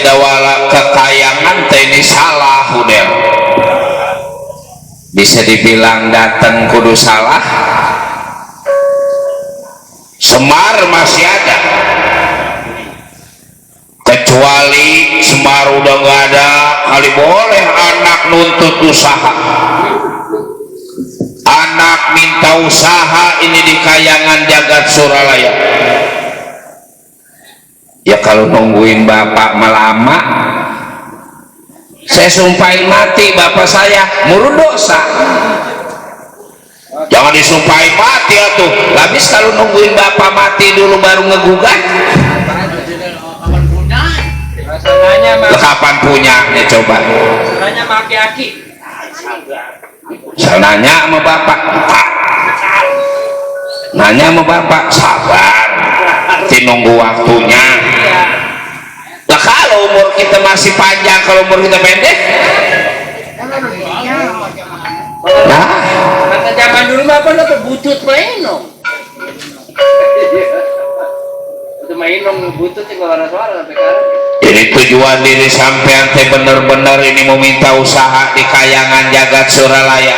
dawala kekayangan teh ini salah udah bisa dibilang datang kudu salah. Semar masih ada, kecuali Semar udah nggak ada kali boleh anak nuntut usaha, anak minta usaha ini di kayangan jagat Suralaya. Ya kalau nungguin bapak melama, saya sumpahin mati bapak saya murun dosa. Jangan disumpahin mati atuh. Habis kalau nungguin bapak mati dulu baru ngegugat. Kapan punya nih coba? Sananya sama aki-aki. Sananya sama bapak. Nanya sama bapak, sabar. Nanti nunggu waktunya. Nah kalau umur kita masih panjang, kalau umur kita pendek, nah kata zaman dulu apa tuh butut mainong. Itu mainong butut yang keluar suara sampai sekarang. Jadi tujuan diri sampean teh bener-bener ini meminta usaha di kayangan jagat Suralaya.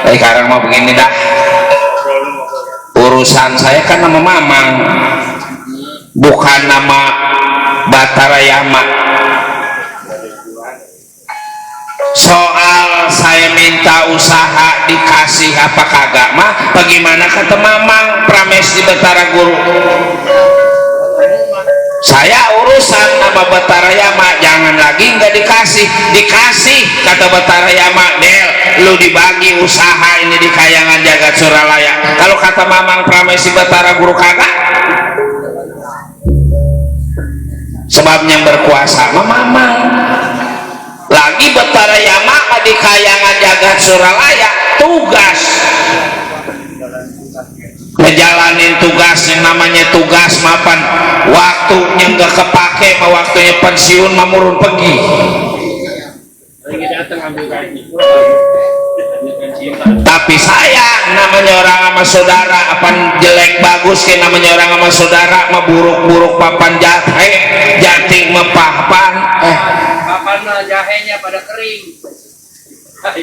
Tapi sekarang mau begini dah, urusan saya kan nama Mamang, bukan nama Batara Yama. Soal saya minta usaha dikasih apa kagak mah bagaimana kata Mamang Prames di Batara Guru. Saya urusan nama Batara Yama, jangan lagi nggak dikasih kata Batara Yama, Del lu dibagi usaha ini di kayangan jagat Suralaya. Kalau kata Mamang Prames di Batara Guru kagak, sebab yang berkuasa Mamang. Lagi Batara Yama di kayangan jagat Suralaya tugas ngejalanin tugas yang namanya tugas mapan waktunya nggak kepake mah waktunya pensiun mamurun pergi. Tapi saya namanya orang sama saudara apa jelek bagus kayak namanya orang sama saudara mah buruk-buruk papan jahe jating mepahpan Papan jahenya pada kering.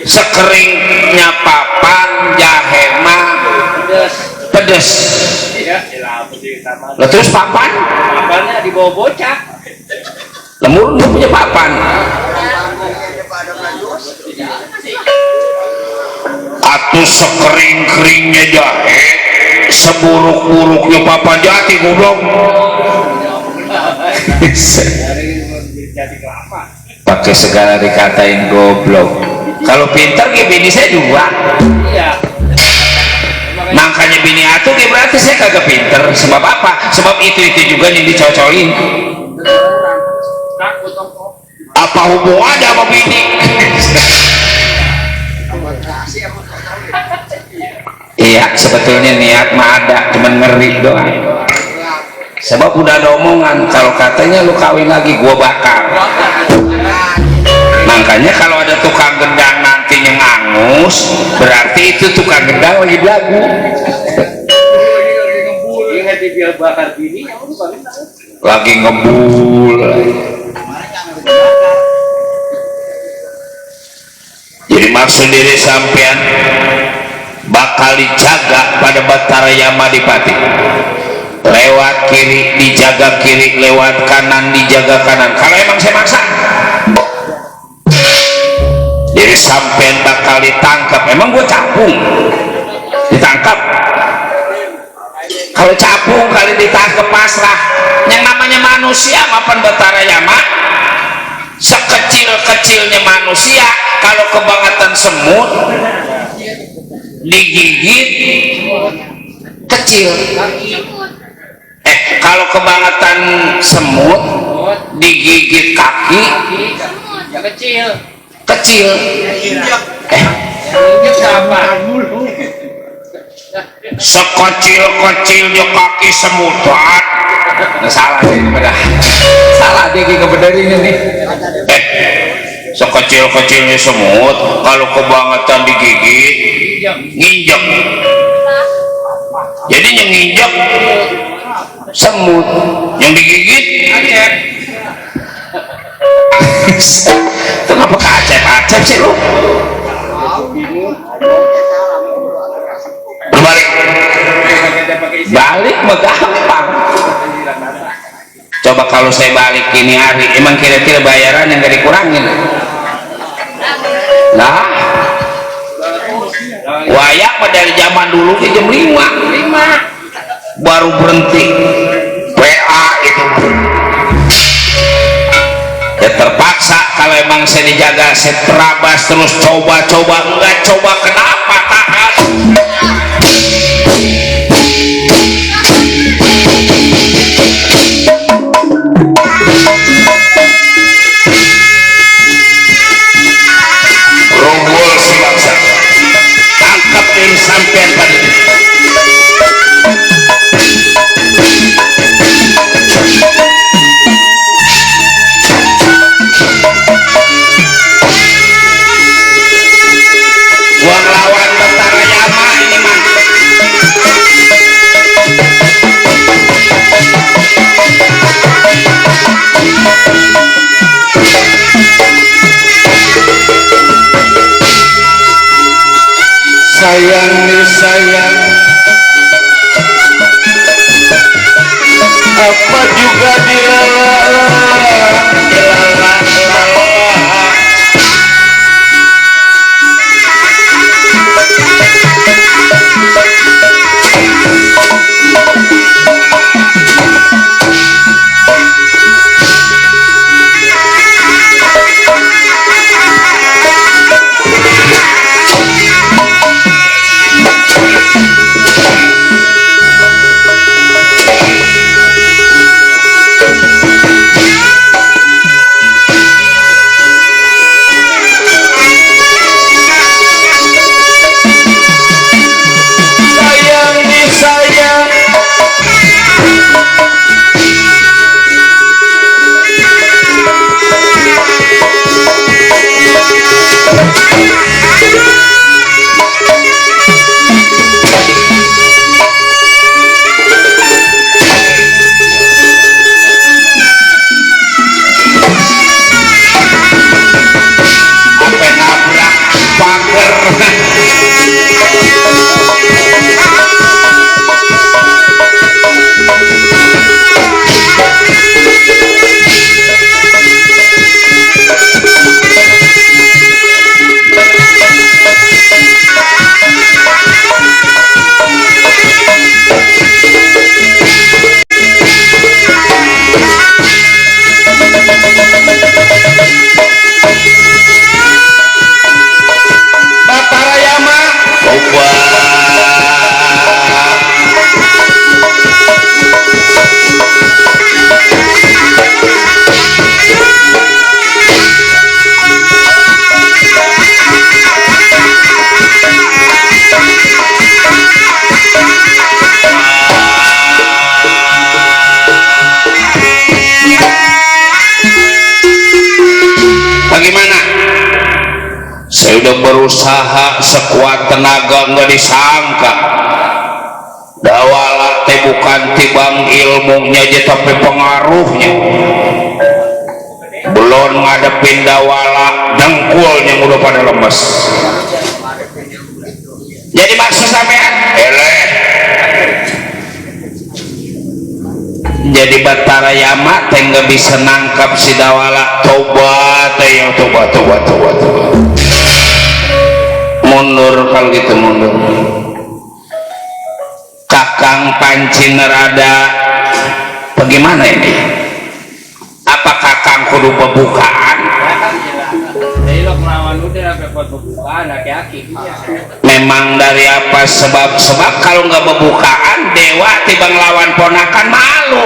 sekeringnya papan jahe mah pedes. Iya, Lah terus papan? papannya di bawah bocah. Lemur nggak punya papan. Atuh sekering-keringnya jahe, seburuk-buruknya papan jati goblok. Jadi kelapa. Pakai segala dikatain goblok. Kalau pintar kayak bini saya juga. Iya. Makanya bini atuh kayak berarti saya kagak pinter. Sebab apa? Sebab itu juga yang dicocolin. Apa hubungannya sama bini? Iya sebetulnya niat mah ada, cuman ngeri doang. Sebab udah ada omongan kalau katanya lu kawin lagi gua bakar. Makanya kalau ada tukang gendang nanti yang angus berarti itu tukang gendang lagi belagu. Ingat dia bakar bini Lagi ngebul. Jadi maksud diri sampean bakal dijaga pada Batara Yama Dipati. Lewat kiri dijaga kiri, lewat kanan dijaga kanan. Kalau emang saya maksa, jadi sampean bakal ditangkap. Emang gue capung ditangkap. Kalau capung kali ditangkap pasrah. Yang namanya manusia maupun Batara Yama, sekecil-kecilnya manusia kalau kebangetan semut digigit kecil. Kalau kebangetan semut digigit kaki kecil. Sekecil-kecilnya kaki semut. Nah, salah sih salah dia kebenarin ini. Sekecil-kecilnya semut kalau kebangetan digigit nginjek. Jadi yang nginjek semut, yang digigit itu ngapa kacep sih lu balik mah gampang. Coba kalau saya balik ini hari emang kira-kira bayaran yang gak dikurangin nah wayak dari zaman dulu ke jam 5 baru berhenti PA itu ya terpaksa kalau emang saya dijaga saya terabas terus coba enggak coba kenapa tahan rombol si bangsa tangkap ini sampean tadi gua ngelawan Betara Yama ini man sayang nih sayang apa juga dilala udah berusaha sekuat tenaga nggak disangka dawala teh bukan tibang ilmunya aja tapi pengaruhnya belum ngadepin dawala dengkulnya udah pada lemes jadi maksud sampean jadi Betara Yama teh nggak bisa nangkap si dawala tobat yang tobat mundur kalau gitu mundur Kakang Panci Nerada bagaimana ini apa Kakang kudu bebukaan memang dari apa sebab kalau nggak bebukaan dewa tiba ngelawan ponakan malu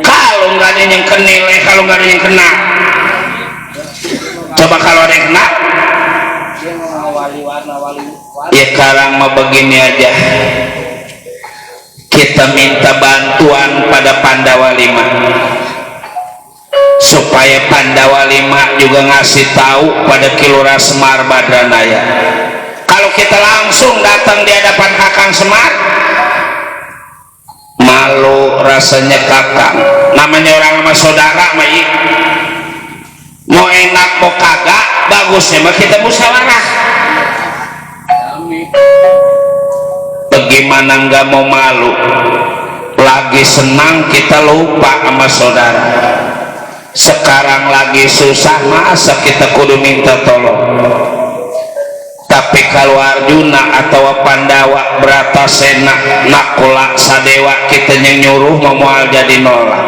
kalau nggak ada yang kenilai kalau nggak ada yang kena coba kalau ada yang kena ya sekarang mah begini aja kita minta bantuan pada Pandawa 5 supaya Pandawa 5 juga ngasih tahu pada Kilura Semar Badranaya kalau kita langsung datang di hadapan Kakang Semar malu rasanya Kakang namanya orang sama saudara mah mau enak mau kagak bagusnya mah kita musyawarah. Bagaimana nggak mau malu, lagi senang kita lupa sama saudara, sekarang lagi susah masa kita kudu minta tolong. Tapi kalau Arjuna atau Pandawa Bratasena Nakula Sadewa kita yang nyuruh memual jadi nolak.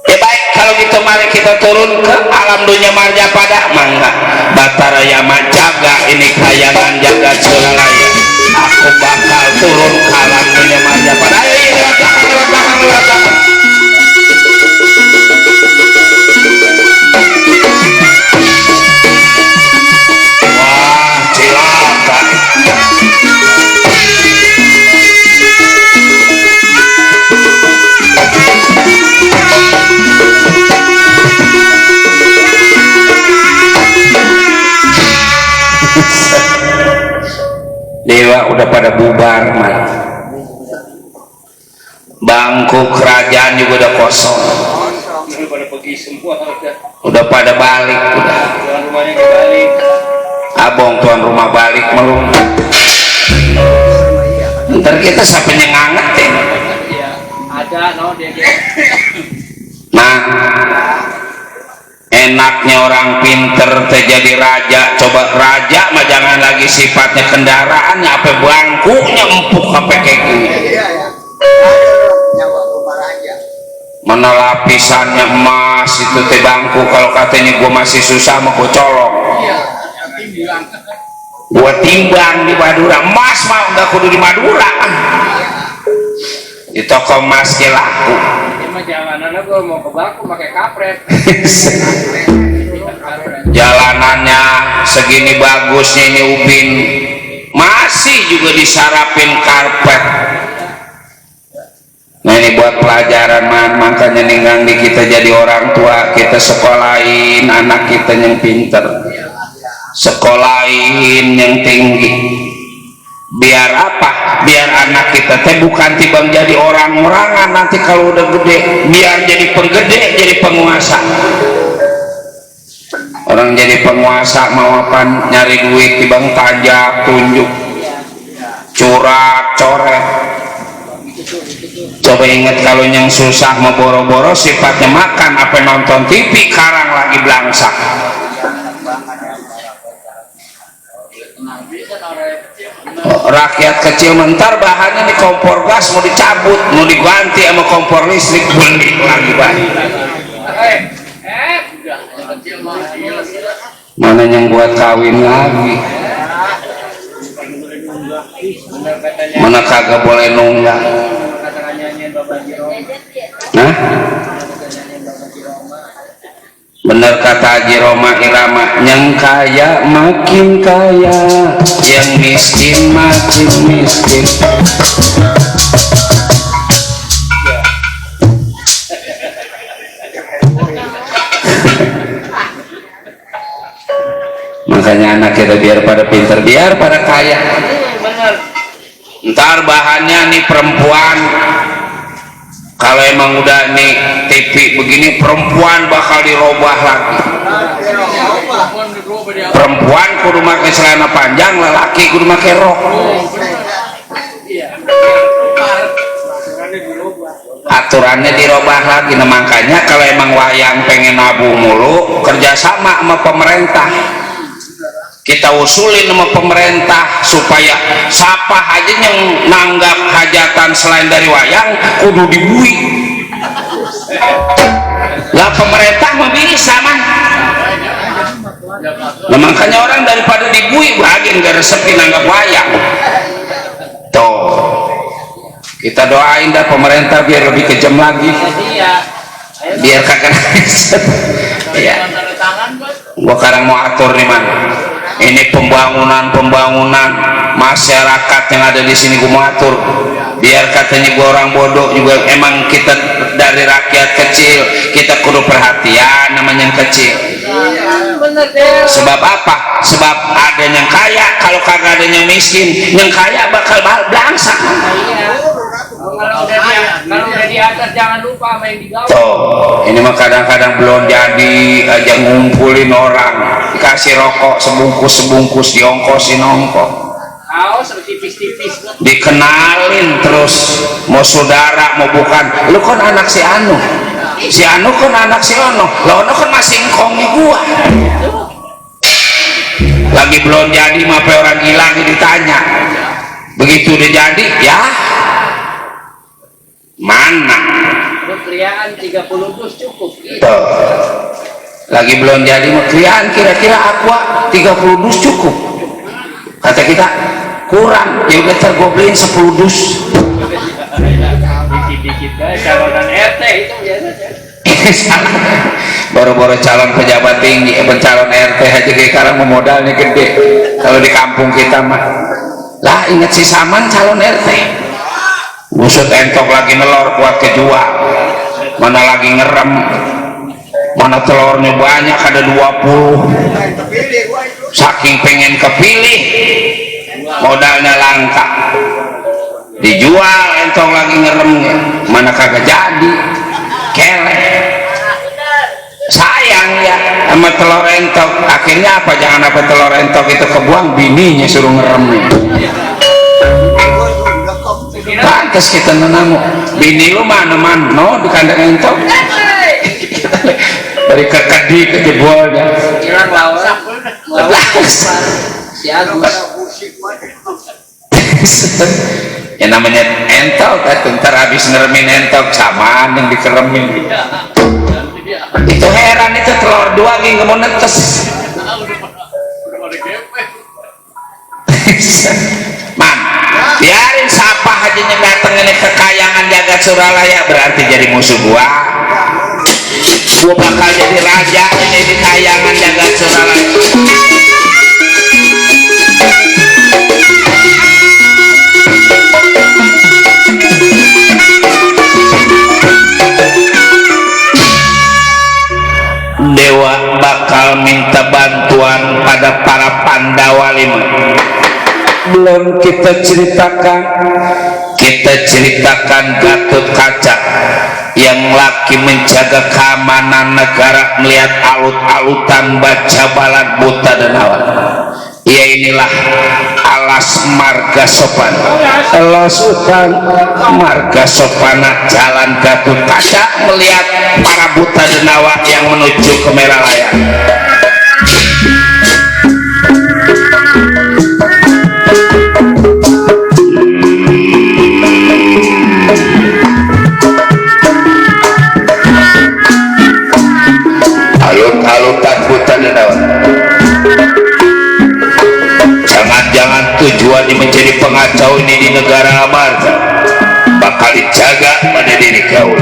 Ya baik, kalau gitu mari kita turun ke alam dunia marja pada mangga Batara Yama jaga ini kayangan jaga Suralaya. Aku bakal turun ke alam dunia marja pada. Ayo lewat belakang. Wah, cilaka. Dewa udah pada bubar, man. Bangku kerajaan juga udah kosong. Udah pada pergi semua. Udah pada balik, udah. Tuan rumahnya kembali. Abong tuan rumah balik melung. Ntar kita siapa yang ngangetin? Iya, ada no dia. Nah, enaknya orang pinter terjadi raja. Coba raja mah jangan lagi sifatnya kendaraannya, apa bangkunya empuk apa kayak gini. Mana lapisannya emas itu teh bangku, kalau katanya gua masih susah mau gua colok. Gua timbang di Madura, emas mah nggak kudu di Madura. Di toko emas ke laku. Emang jalanannya gua mau ke Baku pakai kapret. Jalanannya segini bagusnya ini ubin masih juga disarapin karpet. Nah ini buat pelajaran man, makanya ninggang di kita jadi orang tua, kita sekolahin anak kita yang pinter, sekolahin yang tinggi. Biar apa? Biar anak kita teh bukan tiba jadi orang-orangan nanti kalau udah gede, biar jadi penggede, jadi penguasa. Orang jadi penguasa mau apa? Nyari duit tibang tajak, tunjuk, curat, coret. Coba ingat kalau yang susah mau boro-boro sifatnya makan apa nonton TV, karang lagi belangsak. Rakyat kecil mentar bahannya di kompor gas mau dicabut, mau diganti sama kompor listrik, beli lagi bahan. Mana yang buat kawin lagi? Mana kagak boleh nunggak? Nah, bener kata Haji Roma Irama, yang kaya makin kaya, yang miskin makin miskin. Makanya anak kita biar pada pinter, biar pada kaya. Ntar bahannya nih perempuan, kalau emang udah nih TV begini perempuan bakal dirobah lagi. Perempuan kudu pakai celana panjang, lelaki kudu pakai rok. Aturannya dirobah lagi. Nah makanya kalau emang wayang pengen nabung mulu, kerjasama sama pemerintah. Kita usulin sama pemerintah supaya siapa aja yang nanggap hajatan selain dari wayang kudu dibui. Lah pemerintah mah bisa man. Nah makanya orang daripada dibui bagian gak resepi nanggap wayang. Tuh kita doain dah pemerintah biar lebih kejam lagi, biar kagak nangis. Ya gua sekarang mau atur nih man, ini pembangunan masyarakat yang ada di sini gua mau atur. Biar katanya gua orang bodoh juga, emang kita dari rakyat kecil kita kudu perhatian namanya yang kecil. Sebab apa? Sebab ada yang kaya, kalau kagak ada yang miskin, yang kaya bakal belangsak. Kalau udah di atas jangan lupa sama yang di bawah. Tuh, ini mah kadang-kadang belum jadi aja ngumpulin orang, dikasih rokok sebungkus diongkosin ongkos. Tipis-tipis Dikenalin terus, mau saudara mau bukan, lu kan anak si Anu kan anak si Ono, lo kan masih ngkongi gua. Lagi belum jadi mah orang gila ditanya, begitu udah jadi ya mana kriaan 30 dus cukup gitu. Tuh. Lagi belum jadi mah kriaan kira-kira aqua 30 dus cukup, kata kita kurang, ya udah tergoblin 10 dus. Dikit-dikit calonan RT itu biasa. Baru-baru calon pejabat tinggi, calon RT aja kayak sekarang modalnya gede. Kalau di kampung kita mah, lah inget si Saman calon RT, busut entok lagi nelor kuat kejual, mana lagi ngerem, mana telurnya banyak ada 20, saking pengen kepilih, modalnya langka, dijual entok lagi ngeremnya, mana kagak jadi, kelek. Sayang ya sama telur entok, akhirnya apa, jangan apa telur entok itu kebuang, bininya suruh ngerem. Pantes kita nenamu, bini lu mana no di kandang entok dari kekedi ke jebolnya hilang lawan si Agus. Ya namanya entok kan, ntar habis ngeremin entok sama yang dikeremin. Itu heran, itu telur dua gini nggak mau netes. Man, biarin siapa aja yang dateng ini kekayangan jagat Suralaya, berarti jadi musuh gua bakal jadi raja ini di kayangan jagat Suralaya. Dewa bakal minta bantuan pada para Pandawa 5. Belum kita ceritakan Gatot Kaca yang laki menjaga keamanan negara, melihat alut-alutan baca balat buta dan awan. Ya inilah alas marga sopan, alas hutan marga sopana, jalan Gatot Kaca melihat para buta dan awan yang menuju ke Meralaya. Alut-alutan buta dan awan, jangan-jangan tujuannya menjadi pengacau ini di negara Amarta bakal dijaga pada diri kau.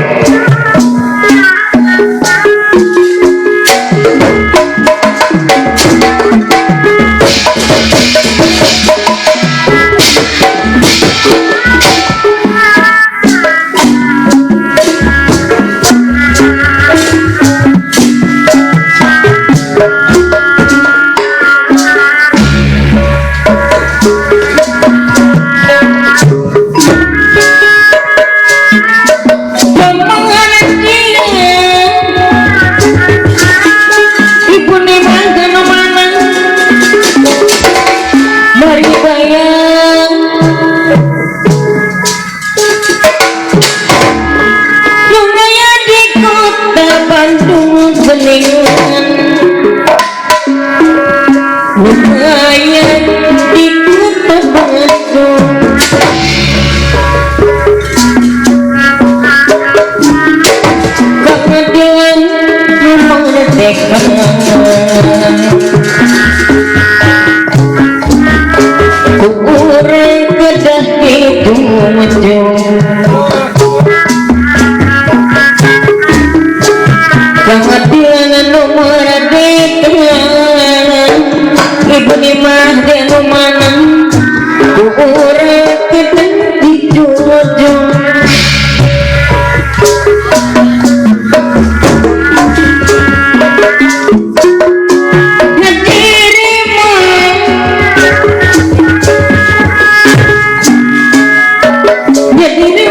Jadi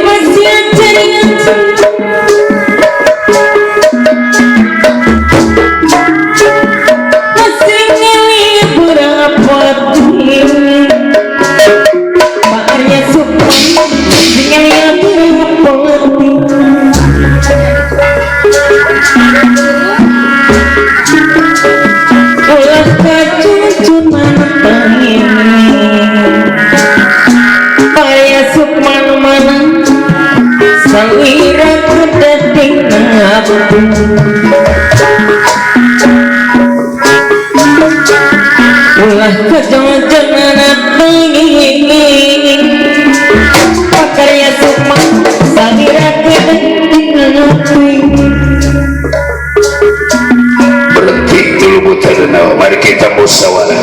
pakarya sukma sangirakeun berhenti dulu butarna mari kita musyawarah.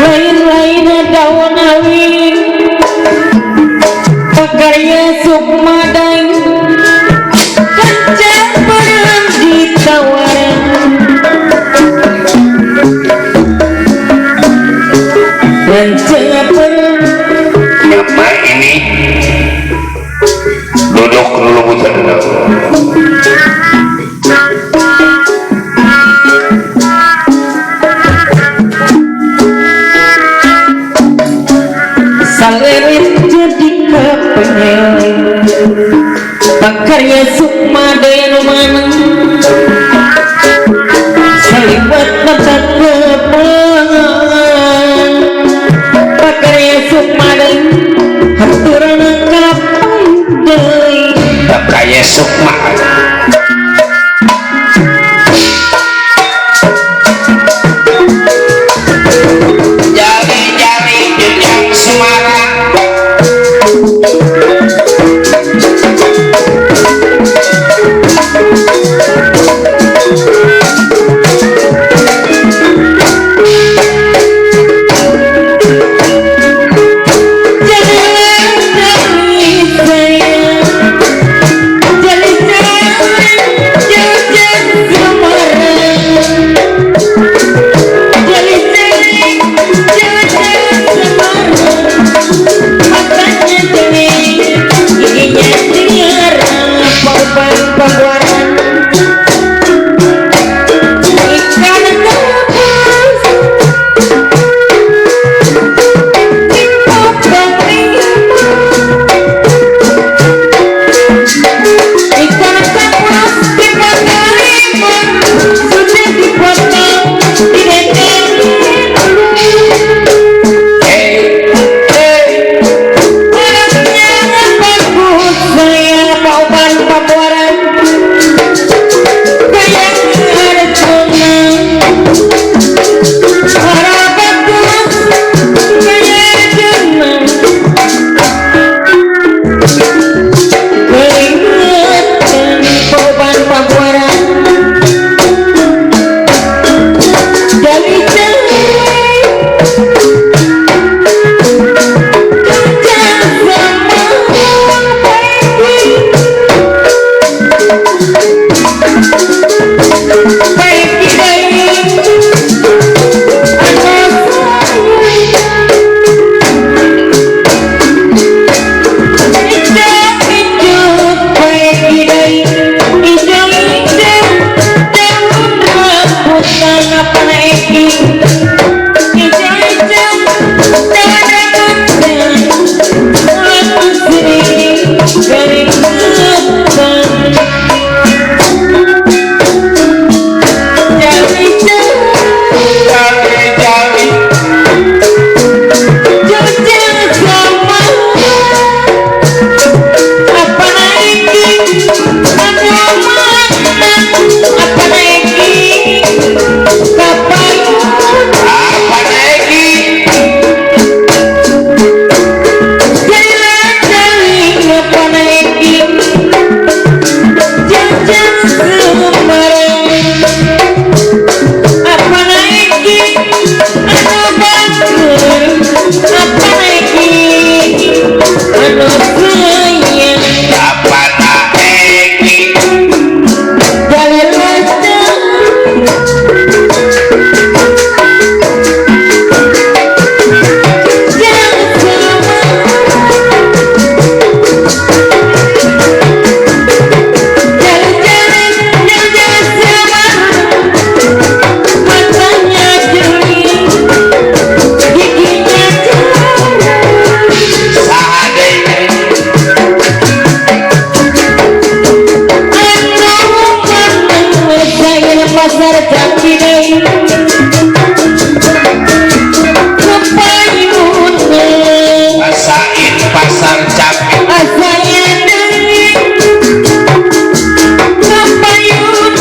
lain-lain daun awi pakarya sukma dan kancang perang ditawaran kancang perang Nyama ini duduk dulu butarna. salerit jadi kepengen pakarya sukma daya mana salibat mata kepang pakarya sukma daya haturan kapan daya Tak kaya sukma jari-jari jejak Semarang Asaya dari Kapayun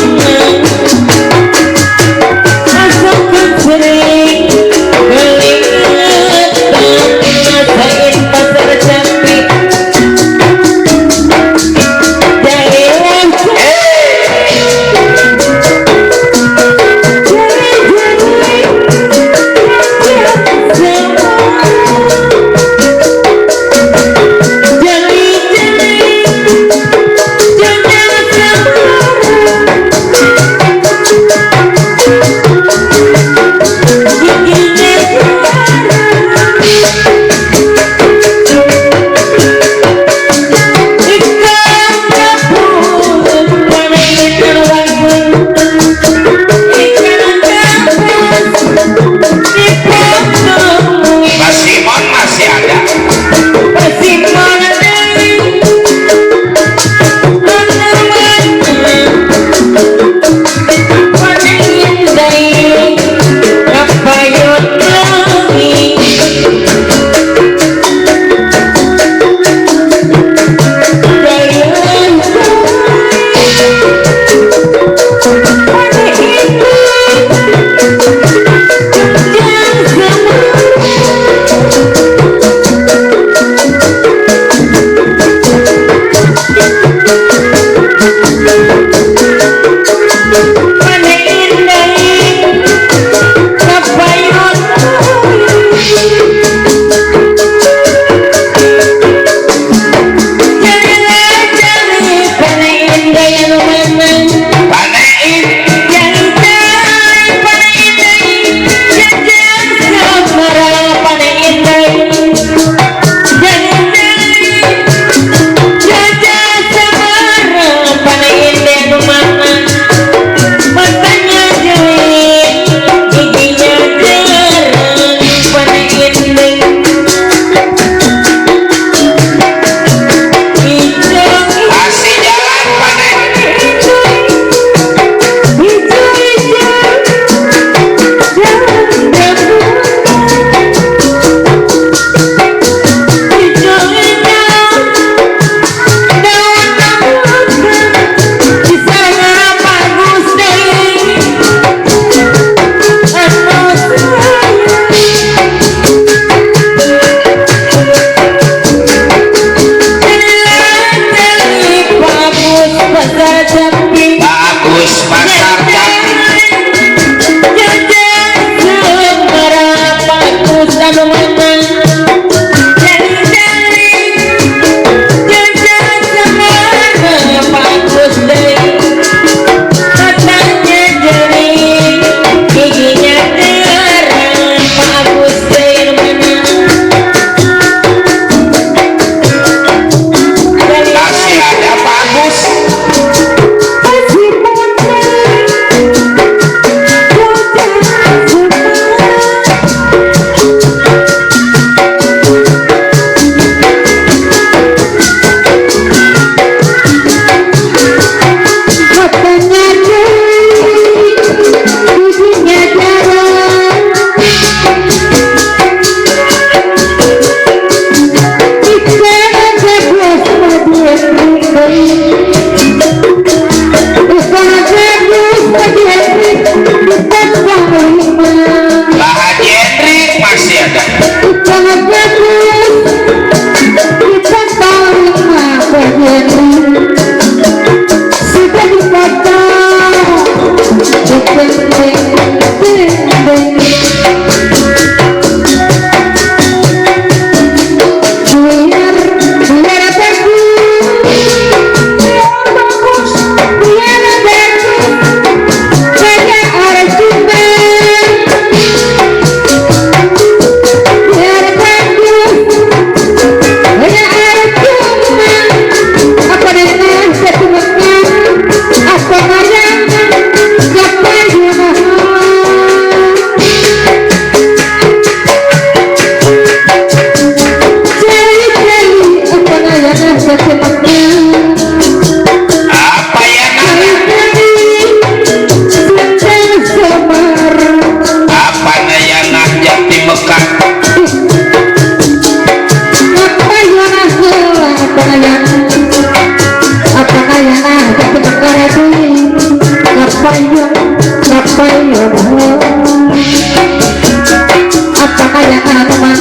apa kayak anu mah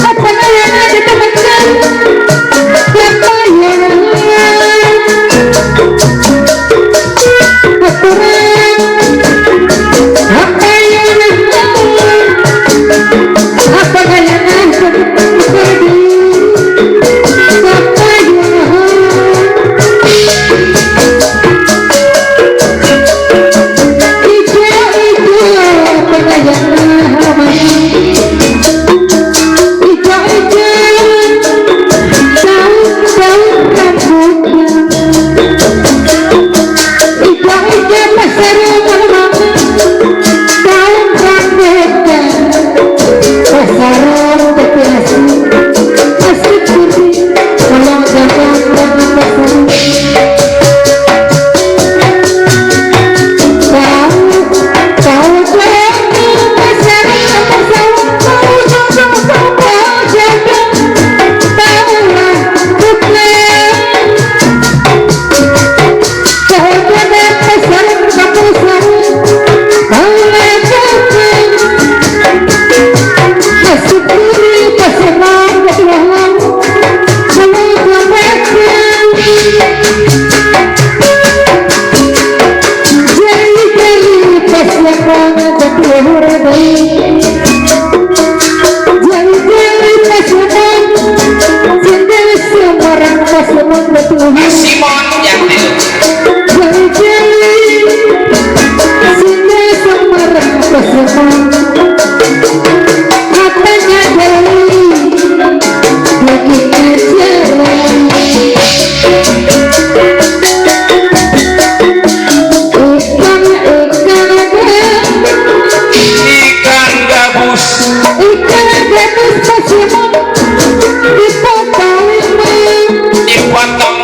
apa kayak ada teman-teman apa yang apa yang apa kayak Simon yang itu ikan gabus dipotong